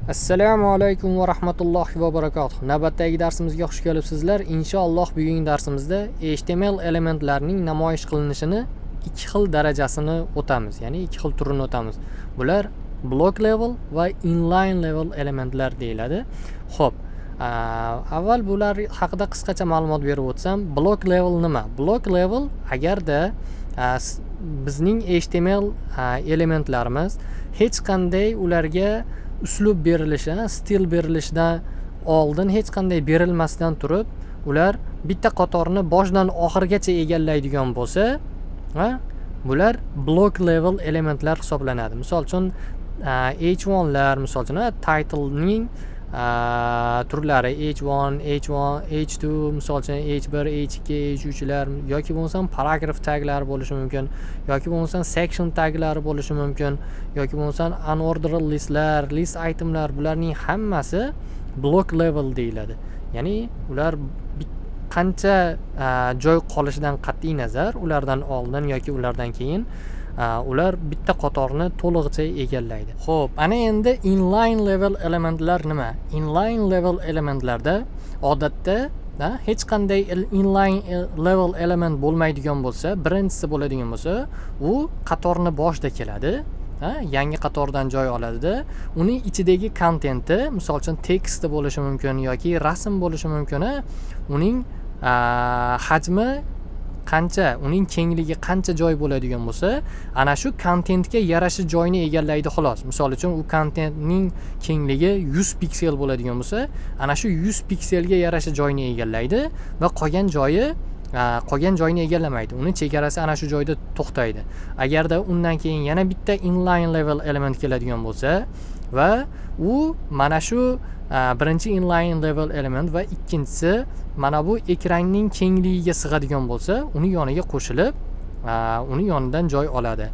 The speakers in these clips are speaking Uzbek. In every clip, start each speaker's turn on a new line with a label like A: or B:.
A: Assalomu alaykum va rahmatullohi va barakatuh. Navbatdagi darsimizga xush kelibsizlar. Inshaalloh, bugungi darsimizda HTML elementlarining namoyish qilinishini ikki xil darajasini o'tamiz, ya'ni ikki xil turini o'tamiz. Bular block level va inline level elementlar deyiladi. Xo'p, avval bular haqida qisqacha ma'lumot berib o'tsam, block level nima? Block level agarda bizning HTML elementlarimiz hech qanday ularga uslub berilishi, stil berilishidan oldin, hech qanday berilmasdan turib, ular bitta qatorni boshidan oxirigacha egallaydigan bo'lsa, bular block level elementlar hisoblanadi. Misol uchun, h1lar, misol uchun, titlening turlari h1, h1, h2, misol uchun, h1, h2, h3lar yoki bo'lmasam paragraf taglari bo'lishi mumkin, yoki bo'lmasam section taglari bo'lishi mumkin, yoki bo'lmasam unordered listlar, list itemlar, bularning hammasi block level deyiladi. Ya'ni ular qancha joy qolishidan qat'iy nazar, ulardan oldin yoki ulardan keyin ular bitta qatorni to'lig'icha egallaydi. Xo'p, ana endi inline level elementlar nima? Inline level elementlarda odatda hech qanday inline level element bo'lmaydigan bo'lsa, birinchisi bo'ladigan bo'lsa, u qatorni boshida keladi, yangi qatordan joy oladida, uning ichidagi kontenti, misol uchun, teksti bo'lishi mumkin yoki rasm bo'lishi mumkin, uning hajmi qancha, uning kengligi qancha joy bo'ladigan bo'lsa, ana shu kontentga yarasha joyni egallaydi, xolos. Misol uchun, u kontentning kengligi 100 piksel bo'ladigan bo'lsa, ana shu 100 pikselga yarasha joyni egallaydi va qolgan joyni egallamaydi. Uni chegarasi ana shu joyda to'xtaydi. Agarda undan keyin yana bitta inline level element keladigan bo'lsa va u mana shu birinchi inline level element va ikkinchisi mana bu ekranning kengligiga sig'adigan bo'lsa, uni yoniga qo'shilib, uni yonidan joy oladi.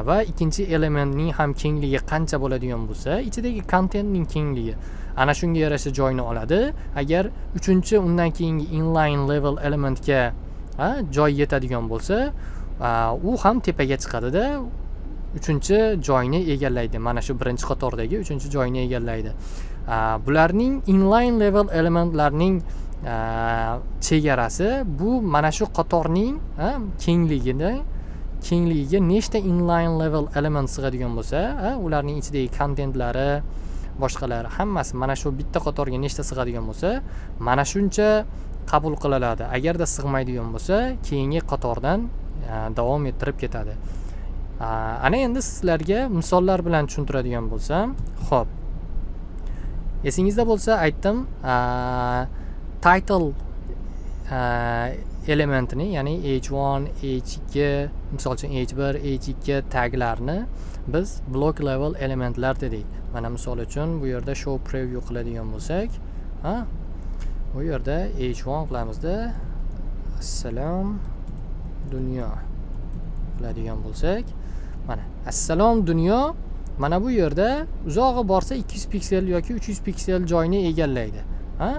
A: Va ikkinchi elementning ham kengligi qancha bo'ladigan bo'lsa, ichidagi kontentning kengligi ana shunga yarasha joyni oladi. Agar uchinchi, undan keyingi inline level elementga joy yetadigan bo'lsa, u ham tepaga chiqadida, uchinchi joyni egallaydi, mana shu birinchi qatordagi uchinchi joyni egallaydi. Bularning inline level elementlarning chegarasi bu mana shu qatorning kengligiga nechta inline level element sig'adigan bo'lsa, ularning ichidagi kontentlari, boshqalari, hammasi mana shu bitta qatorga nechta sig'adigan bo'lsa, mana shuncha qabul qilinadi. Agarda sig'maydigan bo'lsa, keyingi qatordan davom ettirib ketadi. Ana endi sizlarga misollar bilan tushuntiradigan bo'lsam, ho'p, esingizda bo'lsa, aytdim, title elementini, ya'ni h1, h2, misol uchun, h1, h2 taglarni biz block level elementlar dedik. Mana, misol uchun, bu yerda show preview qiladigan bo'lsak, ha, bu yerda h1 qilamizda, "Assalom, dunyo" qiladigan bo'lsak, mana "Assalom, dunyo" mana bu yerda uzog'i borsa 200 piksel yoki 300 piksel joyni egallaydi, ha,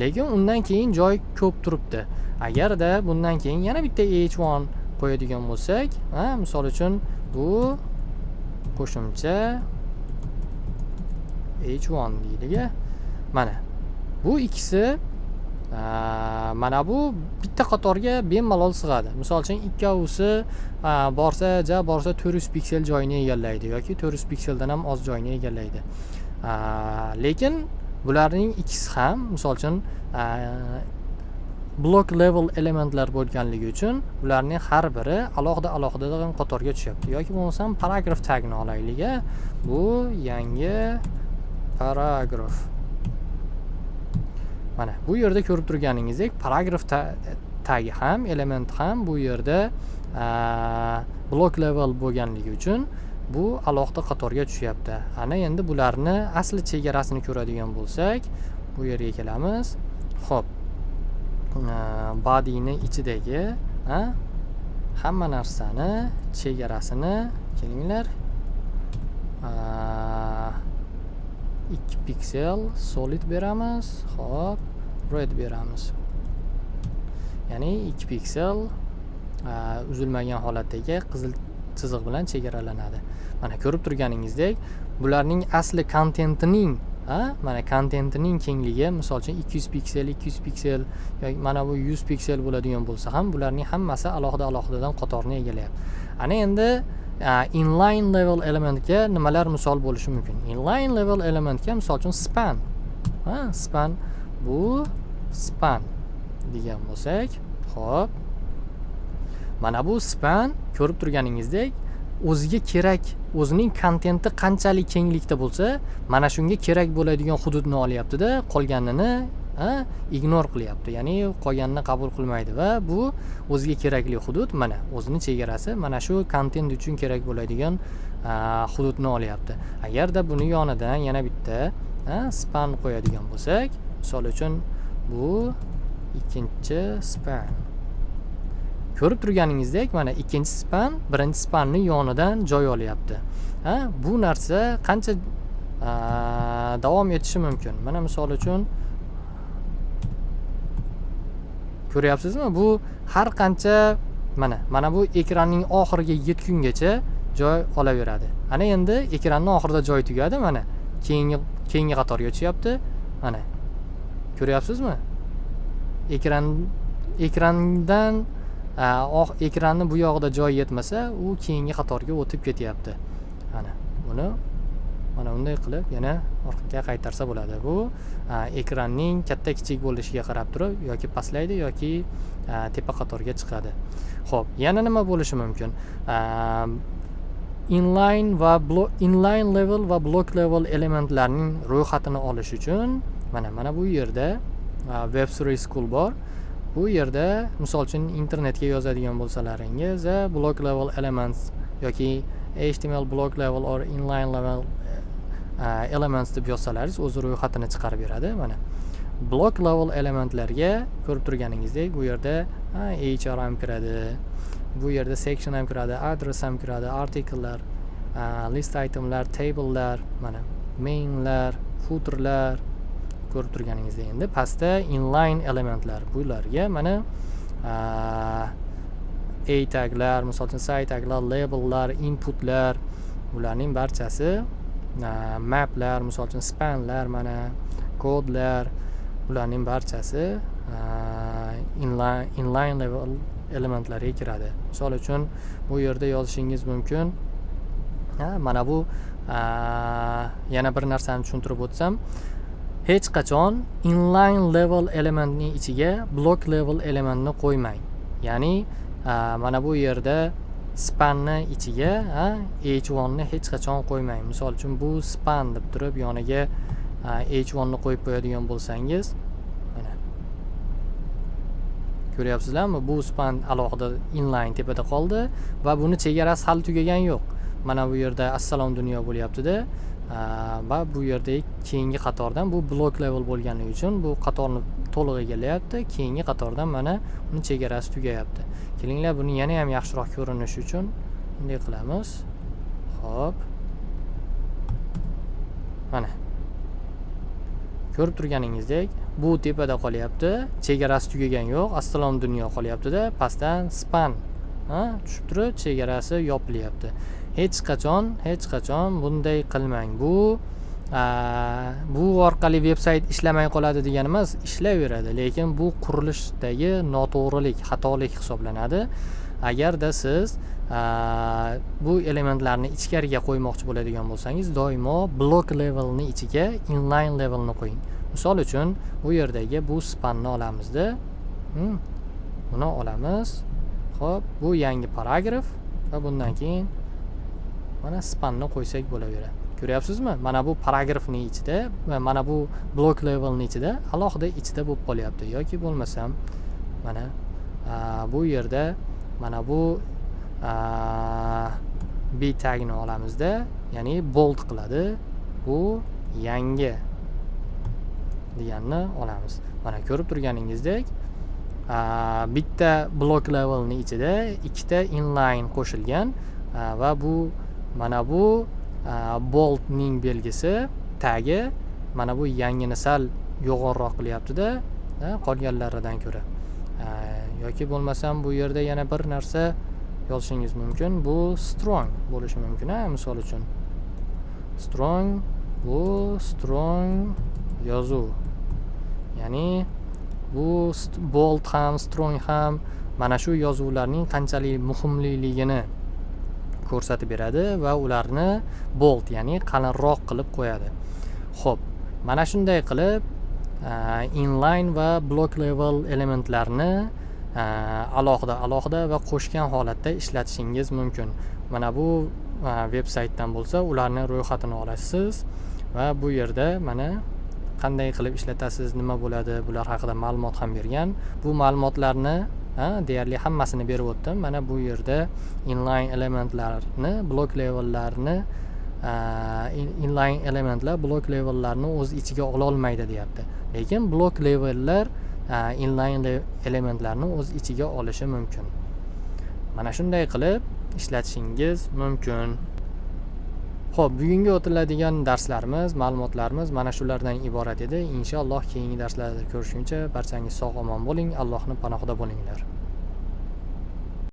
A: lekin undan keyin joy ko'p turibdi. Agarda bundan keyin yana bitta h1 qo'yadigan bo'lsak, ha, misol uchun, bu qo'shimcha h1 deylik, mana bu ikkisi mana bu bitta qatorga bemalol sig'adi. Misol uchun, ikkovisi borsa, ja borsa 400 piksel joyni egallaydi yoki 400 pikseldan ham oz joyni egallaydi. Lekin bularning ikkisi ham, misol uchun, block level elementlar bo'lganligi uchun ularning har biri alohida alohidadan qatorga tushyapti. Yoki bo'lmasam paragraf tagni olaylik, a bu yangi paragraf. Mana bu yerda ko'rib turganingizdek, paragraf tagi ham, element ham bu yerda block level bo'lganligi uchun bu alohida qatorga tushyapti. Ana endi bularni asli chegarasini ko'radigan bo'lsak, bu yerga kelamiz. Ho'p, bodyni ichidagi hamma narsani chegarasini, kelinglar, 2 piksel solid beramiz. Ho'p, red beramiz, ya'ni 2 piksel uzilmagan holatdagi qizil chiziq bilan chegaralanadi. Mana, ko'rib turganingizdek, Bularning asli kontentining, mana kontentining kengligi misol uchun 200 piksel, 200 piksel yoki mana bu 100 piksel bo'ladigan bo'lsa ham, bularning hammasi alohida alohidadan qatorni egallayapti. Ana endi inline level elementga nimalar misol bo'lishi mumkin? Inline level elementga misol uchun span. Span, bu span degan bo'lsak, xo'p. Mana bu span ko'rib turganingizdek o'ziga kerak, o'zining kontenti qanchalik kenglikda bo'lsa, mana shunga kerak bo'ladigan hududni olyapti-da, qolganini ignore qilyapti, ya'ni qolganini qabul qilmaydi va bu o'ziga kerakli hudud, mana o'zini chegarasi, mana shu kontent uchun kerak bo'ladigan hududni olyapti. Agarda buni yonidan yana bitta span qo'yadigan bo'lsak, misol uchun bu ikkinchi span. Ko'rib turganingizdek, mana ikkinchi span birinchi spanni yonidan joy olyapti. Bu narsa qancha davom etishi mumkin? Mana misol uchun ko'ryapsizmi? Bu har qancha mana bu ekranning oxiriga yetgungacha joy olaveradi. Ana endi ekranning oxirida joy tugadi, mana keyingi qatorga tushyapti. Mana ko'ryapsizmi? Ekrandan ekranni bu yog'ida joy yetmasa, u keyingi qatorga o'tib ketyapti. Mana buni mana bunday qilib yana orqaga qaytarsa bo'ladi. Bu ekranning katta kichik bo'lishiga qarab turib yoki pastlaydi yoki tepa qatorga chiqadi. Xo'p, yana nima bo'lishi mumkin? Inline va inline level va block level elementlarning ro'yxatini olish uchun mana bu yerda Web3 School bor. Bu yerda misol uchun internetga yozadigan bo'lsalaringiz, block level elements yoki HTML block level or inline level elements deb yozsalaringiz o'zi ro'yxatini chiqarib beradi. Mana block level elementlarga ko'rib turganingizdek bu yerda HR ham kiradi, bu yerda section ham kiradi, address ham kiradi, articlelar, list itemlar, tablelar, mana mainlar, footerlar ko'rib turganingizdek. Endi pastda inline elementlar, bularga mana a taglar, misol uchun site taglar, labellar, inputlar, bularning barchasi, maplar, misol uchun spanlar, mana kodlar, bularning barchasi inline level elementlariga kiradi. Misol uchun bu yerda yozishingiz mumkin. Mana bu yana bir narsani tushuntirib o'tsam, hech qachon inline level elementning ichiga block level elementni qo'ymang. Ya'ni mana bu yerda spanni ichiga h1 ni hech qachon qo'ymang. Misol uchun bu span deb turib yoniga h1 ni qo'yib qo'yadigan bo'lsangiz, mana ko'ryapsizlarmi, bu span alohida inline tepada qoldi va buni chegarasi hali tugagani yo'q. Mana bu yerda assalom dunyo bo'lyaptida va bu yerda keyingi qatordan bu block level bo'lganligi uchun bu qatorni to'liq egallayapti. Keyingi qatordan mana uni chegarasi tugayapti. Kelinglar, buni yana ham yaxshiroq ko'rinishi uchun bunday qilamiz. Xo'p. Mana ko'rib turganingizdek bu tepada qolyapti, chegarasi tugagani yo'q, assalom dunyo qolyaptida, pastdan span tushib turib chegarasi yopilyapti. Hech qachon, hech qachon bunday qilmang. Bu orqali veb-sayt ishlamay qoladi degani emas, ishlayveradi, lekin bu qurilishdagi noto'g'rilik, xatolik hisoblanadi. Agarda siz bu elementlarni ichkariga qo'ymoqchi bo'ladigan bo'lsangiz, doimo block levelni ichiga inline levelni qo'ying. Misol uchun bu yerdagi bu spanni olamizda, buni olamiz. Xo'p, bu yangi paragraf va bundan keyin mana spanni qo'ysak bo'laveradi. Ko'ryapsizmi? Mana bu paragrafning ichida va mana bu block levelning ichida alohida ichida bo'lib qolyapti. Yoki bo'lmasam mana bu yerda mana bu b tagni olamizda, ya'ni bold qiladi. Bu yangi deganni olamiz. Mana ko'rib turganingizdek, bitta block levelning ichida ikkita inline qo'shilgan va bu mana bu boldning belgisi tagi mana bu yangini sal yo'g'onroq qilyaptida, qolganlaridan ko'ra. Yoki bo'lmasam bu yerda yana bir narsa yozishingiz mumkin. Bu strong bo'lishi mumkin, ha, misol uchun. Strong, bu strong yozuv, ya'ni bu bold ham, strong ham mana shu yozuvlarning qanchalik muhimliligini ko'rsatib beradi va ularni bold, ya'ni qalinroq qilib qo'yadi. Ho'p, mana shunday qilib inline va block level elementlarni alohida alohida va qo'shgan holatda ishlatishingiz mumkin. Mana bu veb saytdan bo'lsa, ularni ro'yxatini olasiz va bu yerda mana qanday qilib ishlatasiz, nima bo'ladi, bular haqida ma'lumot ham bergan. Bu ma'lumotlarni deyarli hammasini berib o'tdim. Mana bu yerda inline elementlarni, block levellarni, inline elementlar block levellarni o'z ichiga ololmaydi deyapti, lekin block levellar inline elementlarni o'z ichiga olishi mumkin. Mana shunday qilib ishlatishingiz mumkin. Ho'p, bugungi o'tiladigan darslarimiz, ma'lumotlarimiz mana shulardan iborat edi. Inshaalloh, keyingi darslarda ko'rishguncha barchangiz sog' omon bo'ling, Allohni panohida bo'linglar.